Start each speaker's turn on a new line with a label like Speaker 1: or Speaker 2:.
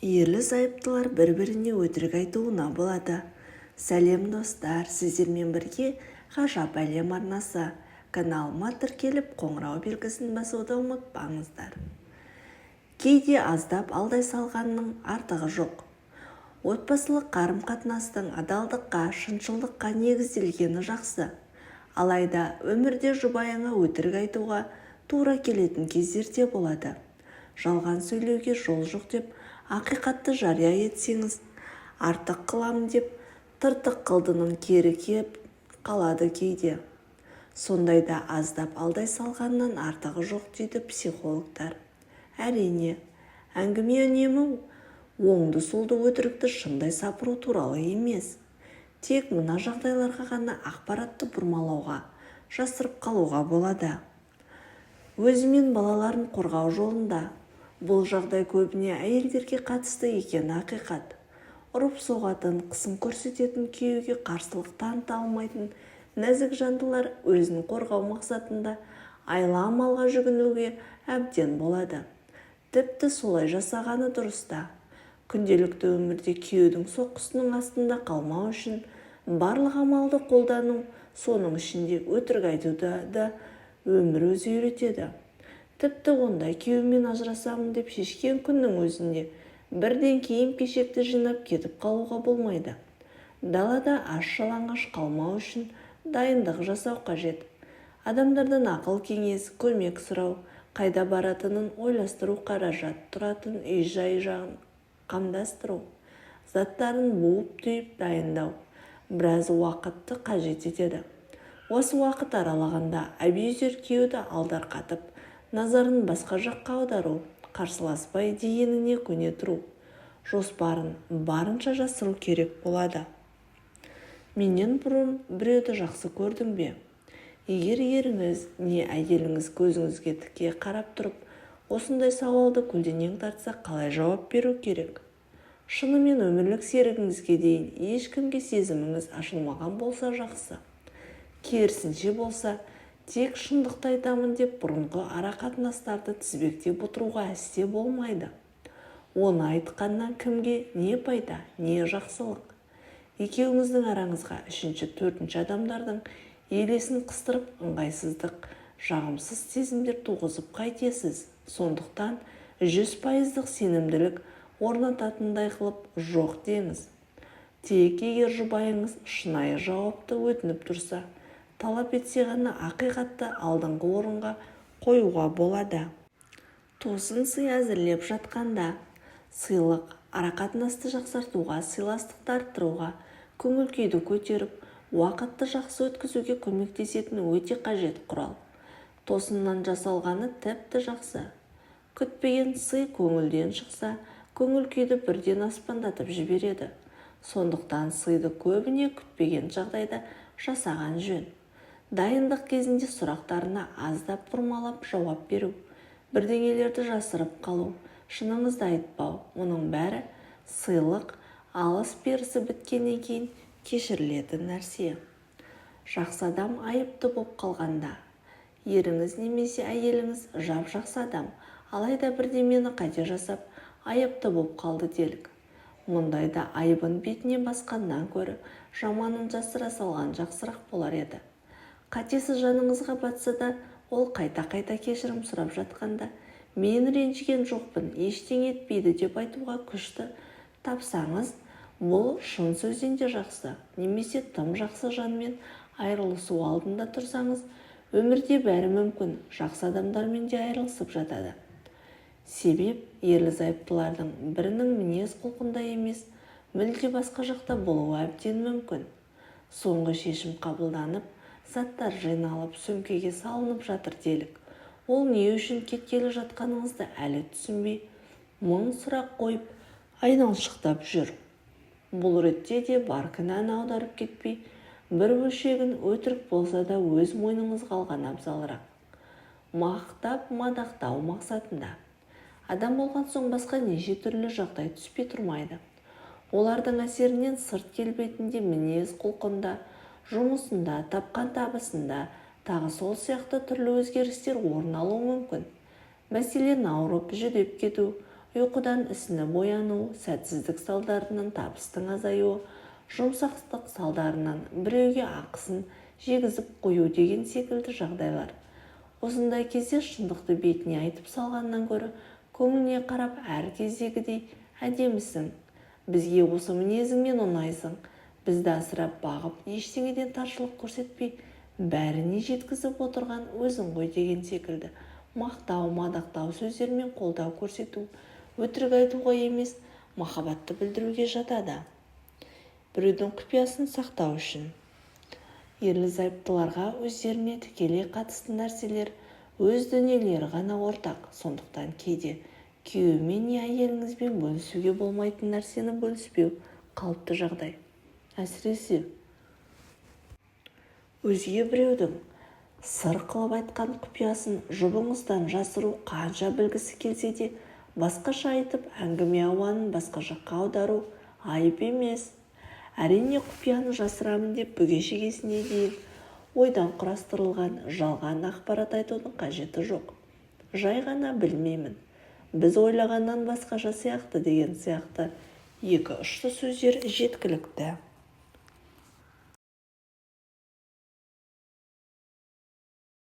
Speaker 1: Ерлі-зайыптылар бір-біріне өтірік айтуына болады. Сәлем, достар! Сіздермен бірге Ғажап әлем арнасы. Каналыма тіркеліп, қоңырау белгісін басуды ұмытпаңыздар. Кейде аздап алдай салғанның артығы жоқ. Отбасылық қарым-қатынастың адалдыққа, шыншылдыққа негізделгені жақсы. Алайда өмірде жұбайыңа өтірік айтуға тура келетін кездер де болады. Жалған сөйлеуге жол жоқ деп ақиқатты жария етсеңіз, артық қылам деп тыртық қылдының кері кеп қалады кейде. Сондайда аздап алдай салғаннан артығы жоқ дейді психологтар. Әрине, әңгіме үнемі оңды-солды өтірікті шындай сапыру туралы емес. Тек мына жағдайларға ғана ақпаратты бұрмалауға, жасырып қалуға болады. Өзі мен балаларын қорғау жолында. Бұл жағдай көбіне әйелдерге қатысты екені ақиқат. Ұрып-соғатын, қысым көрсететін күйеуге қарсылық таныта алмайтын нәзік жандылар өзін қорғау мақсатында айла-амалға жүгінуге әбден болады. Тіпті солай жасағаны дұрыс та. Күнделікті өмірде күйеудің соққысының астында қалмау үшін барлық амалды қолдану, соның ішінде өтірік айтуды да өмір өзі үйретеді. Тіпті ондай күйеумен ажырасамын деп шешкен күннің өзінде бірден киім-кешекті жинап кетіп қалуға болмайды. Далада аш-жалаңаш қалмау үшін дайындық жасау қажет. Адамдардан ақыл-кеңес, көмек сұрау, қайда баратынын ойластыру, қаражат, тұратын үй-жай жағын қамдастыру, заттарын буып-түйіп дайындау біраз уақытты қажет етеді. Осы уақыт аралығында абьюзер күйеуді алдарқатып, назарын басқа жаққа аудару, қарсыласпай дегеніне көне тұру, жоспарын барынша жасыру керек болады. Менен бұрын біреуді жақсы көрдің бе? Егер еріңіз не әйеліңіз көзіңізге тіке қарап тұрып, осындай сауалды көлденең тартса, қалай жауап беру керек? Шынымен өмірлік серігіңізге дейін ешкімге сезіміңіз ашылмаған болса, жақсы. Керісінше болса, тек шындықты айтамын деп бұрынғы ара-қатынастарды тізбектеп отыруға әсте болмайды. Оны айтқаннан кімге не пайда, не жақсылық? Екеуіңіздің араңызға үшінші, төртінші адамдардың елесін қыстырып, ыңғайсыздық, жағымсыз сезімдер туғызып қайтесіз? Сондықтан 100%-дық сенімділік орнататындай қылып жоқ деңіз. Тек егер жұбайыңыз шынайы жауапты өтініп тұрса, талап етсе ғана ақиқатты алдыңғы орынға қоюға болады. Тосын сый әзірлеп жатқанда. Сыйлық арақатынасты жақсартуға, сыйластықты арттыруға, көңіл-күйді көтеріп, уақытты жақсы өткізуге көмектесетін өте қажет құрал. Тосыннан жасалғаны тіпті жақсы. Күтпеген сый көңілден шықса, көңіл-күйді бірден аспандатып жібереді. Сондықтан сыйды көбіне күтпеген жағдайда жасаған жөн. Дайындық кезінде сұрақтарына аздап бұрмалап жауап беру, бірдеңелерді жасырып қалу, шыныңызды айтпау, мұның бәрі сыйлық алыс-берісі біткеннен кейін кешірілетін нәрсе. Жақсы адам айыпты боп қалғанда. Еріңіз немесе әйеліңіз жап-жақсы адам, алайда бірдемені қате жасап, айыпты боп қалды делік. Мұндайда айыбын бетіне басқаннан гөрі жаманын жасыра салған жақсырақ болар еді. Қатесі жаныңызға батса да, ол қайта-қайта кешірім сұрап жатқанда, мен ренжіген жоқпын, ештеңе етпейді деп айтуға күшті тапсаңыз, бұл шын сөзден де жақсы. Немесе тым жақсы жанмен айырылысу алдында тұрсаңыз, өмірде бәрі мүмкін, жақсы адамдармен де айырылысып жатады. Себеп ерлі-зайыптылардың бірінің мінез-құлқында емес, мүлде басқа жақта болуы әбден мүмкін. Соңғы шешім қабылданып, заттар жиналып, сөмкеге салынып жатыр делік. Ол не үшін кеткелі жатқаныңызды әлі түсінбей, мың сұрақ қойып, айналшықтап жүр. Бұл ретте де бар кінәні аударып кетпей, бір бөлшегін өтірік болса да өз мойныңызға алған абзалырақ. Мақтап, мадақтау мақсатында. Адам болған соң басқа неше түрлі жағдай түспей тұрмайды. Олардың әсерінен сырт келбетінде, мінез-құлқында, жұмысында, тапқан табысында, тағы сол сияқты түрлі өзгерістер орын алуы мүмкін. Мәселен, ауырып, жүдеп кету, Ұйқыдан ісініп ояну, сәтсіздік салдарынан табыстың азаюы, жұмсақтық салдарынан біреуге ақысын жегізіп қою деген секілді жағдайлар. Осындай кезде шындықты бетіне айтып салғаннан гөрі көңіліне қарап әр кездегідей әдемісің, бізге осы мінезіңмен ұнайсың, бізді асырап бағып ештеңеден таршылық көрсетпей бәріне жеткізіп отырған өзің ғой деген секілді мақтау, мадақтау сөздермен қолдау көрсету өтірік айтуға емес, махаббатты білдіруге жатады. Біреудің құпиясын сақтау үшін. Ерлі-зайыптыларға өздеріне тікелей қатысты нәрселер, өз дүниелері ғана ортақ. Сондықтан кейде күйеуімен не әйеліңізбен бөлісуге болмайтын нәрсені бөліспеу қалыпты жағдай. Әсіресе өзге біреудің сыр қылып айтқан құпиясын жұбыңыздан жасыру қанша білгісі келсе де басқаша айтып, әңгіме ауанын басқа жаққа аудару айып емес. Әрине, құпияны жасырамын деп бүге-шігесіне дейін ойдан құрастырылған жалған ақпарат айтудың қажеті жоқ. Жай ғана білмеймін, біз ойлағаннан басқаша сияқты деген сияқты екі ұшты сөздер жеткілікті.